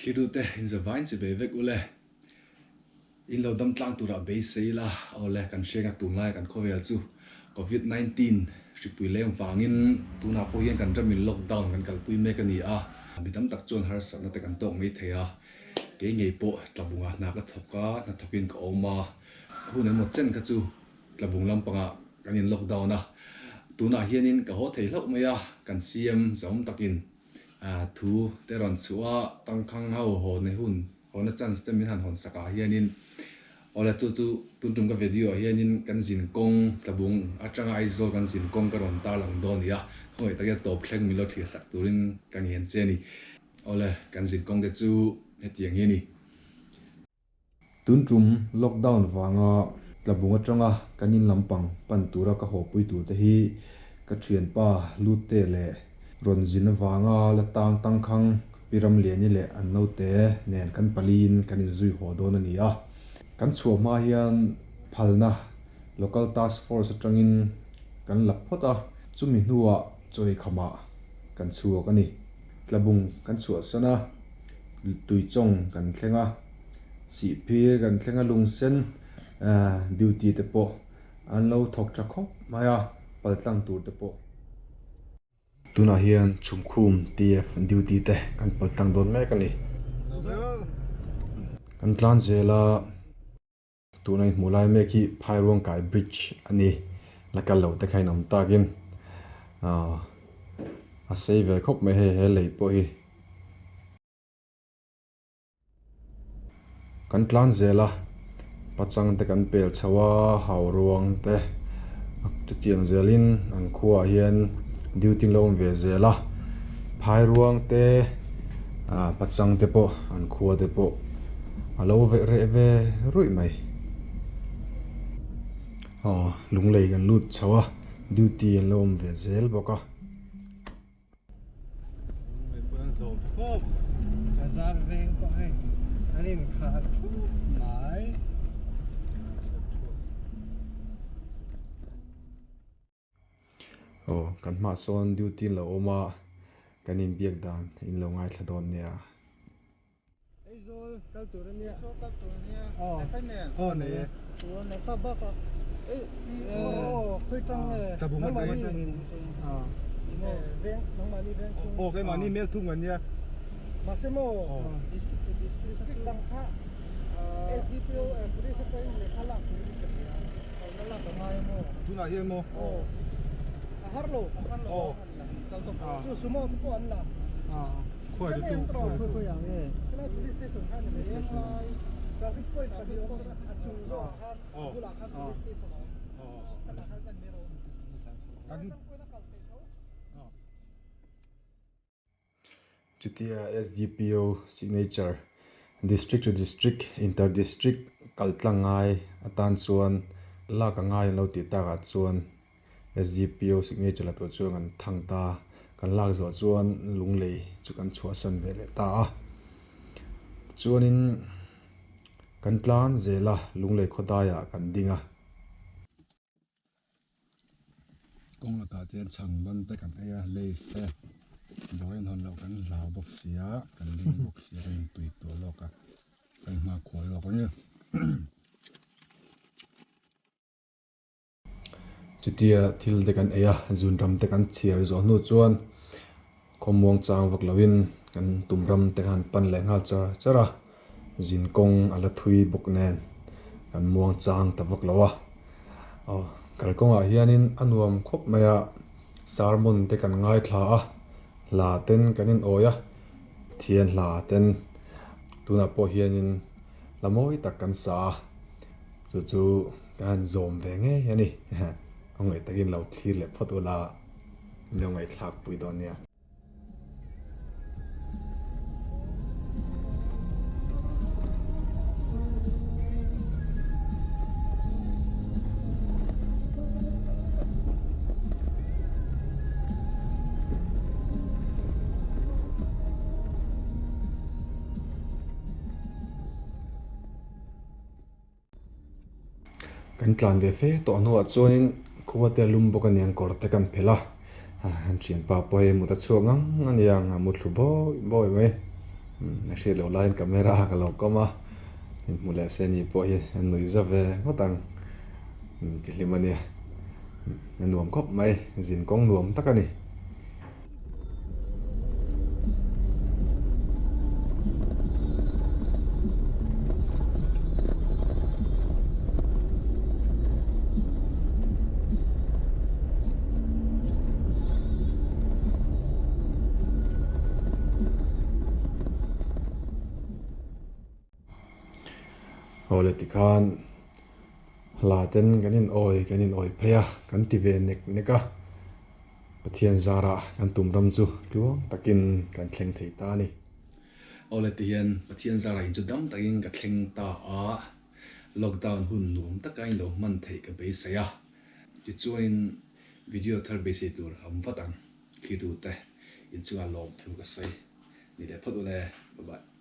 Thliru te in zavain chi bei vek ule. In lo dam tlang turah beisei ila awle kan hriat a tunlai kan khawvel chu Covid 19 hripui leng vangin tunah pawh hian kan ramin lockdown kan kalpui mek a ni a. Mi tam tak chuan harsatna te kan tawk mai thei a, kei ngei pawh tlabungah hna ka thawk a, hnathawkin ka awm a, hun emaw chen kha chu Tlabung lampangah kan in lockdown a, tunah hianin ka haw thei hlauh mai a, kan CM zawm takin thu te rawn chhuah a, tangkhang ho haw na hun, haw na chance te min han hawn sak ah hianin awle chu chu tun tum ka video ah hianin kan zin kawng Tlabung atanga Aizawl kan zin kawng ka rawn tarlang dawn a ni a, khawngaih takin tawp thleng min lo thlir sak turin ka ngen che a ni. Awle kan zin kawng te chu hetiang hi a ni. Tun tum lockdown vanga tlabung atanga kan in lampang pan tura ka hawpui tur te hi ka thianpa Lute leh rawn zin avanga la tang tangkhang Pi Ramliani leh an naute nen kan paliin kan inzui haw dawn a ni a. Kan chhuah hma hian phalna Local Task Force atangin kan la phawt a, chumi hnuah chawikhamah kan chhuak a ni. Tlabung kan chhuahsan a. Tuichawng kan thleng a, Sihphir kan thleng a, Lungsen duty te pawh an lo thawk tha khawp mai a, paltlang tur te pawh. Tunah hian Chhumkhum TF duty te kan paltlang dawn mek a ni. Kan tlan zel a. Tuna i hmuh lai mek hi Phairuangkai Bridge a ni. La kal loh te kha in awm takin aah a sei ve khawp mai hei he lei pawh hi. Kan tlan zel a, pachang te kan pel chho a, hauruang te chutiang zelin an khuaah hian duty an lo awm ve zel a, Phairuang te ah pachang te pawh an khua te pawh a lo veh reh ve ruih mai. Aw lunglei kan lut chho a duty an lo awm ve zel bawk a. Aw kan hmaah sawn duty an lo awm a kan inbiak dan in lo ngaithla dawn nia. Aizawl kal tur a nia. Aizawl kal tur a nia. Aw. Nei fai nen. Aw nei e. Aw nei fa bak a. Ei aw khawi tang nge. Tlabung atangin. Aw. Veng nangmahni veng chhung. Aw keimahni mel thung an nia. Mahse maw district to district district dang kha SDPO and police atangin lehkha lak turin ka ti a. Kalna lak a ngai maw. Tunah hian maw. Aw. A har lo. A har lo. Aw. Chu sumo te pawh an la. Khawi te chu khawi ang nge? Helai police station khan ni mai englai traffic point pahnih awm tawh a chung zawk ah khan a bulah khan police station a awm. Khatah khan kan mi ro. Kan kal thei tho. Chutia SDPO signature district to district inter district kal tlang ngai atan chuan lak a ngai an lo tih takah chuan SDPO signature la tur chuan kan thang ta a, kan lak zawh chuan lunglei chu kan chhuahsan ve leh ta a. Chuanin kan tlan zel a, lunglei khawdaiah kan ding a. Kawng lakah chuan chhang ban te kan ei a, lace te dawr in hawn loh kan hlau bawk si a, kan ding bawk si a, kan intui tuah lawk a, kan inhmakhua lawk a ni. Chutia thil te kan ei a, zun ram te kan chhiar zawh hnu chuan khawmuang chang vak loin kan tum ram te khan pan leh nghal char char a, zin kawng a la thui bawk nen kan muang chang ta vak lo a. Aw kalkawngah hianin a nuam khawp mai a, sermon te kan ngaithla a, hla ten kan inawi a, Pathian hla ten tunah pawh hianin hla mawi tak kan sa a. Chu chu ka han zawm ve ngei a ni. Ka ngaih takin lo thlir leh phawt ula min lo ngaihthlak pui dawn nia. Kan tlan ve fe tawh hnuah chuanin khua te a lum bawk a niang kawr te kan phelh a, an thianpa pawh hei mut a chhuak ngang a niang a mu thlu bawi bawi mai. A hriat loh laiin camera ka lo kawm a, min hmu leh se ni pawh hi a nui za ve ngawt ang ti hlim a nia. A nuam khawp mai, zin kawng nuam tak a ni. Awle tikhan hla ten kan in awi kan in awi phei a kan ti ve nek nek a Pathian zarah kan tum ram chu tluang takin kan thleng thei ta a ni. Awle tihian Pathian zarah in chu dam takin ka thleng ta a lockdown hun nuam taka in lo hman theih ka beisei a tichuanin video thar beisei tur a awm vat ang thli tute inchungah lawm thu ka sawi ni leh phawt ule bye bye.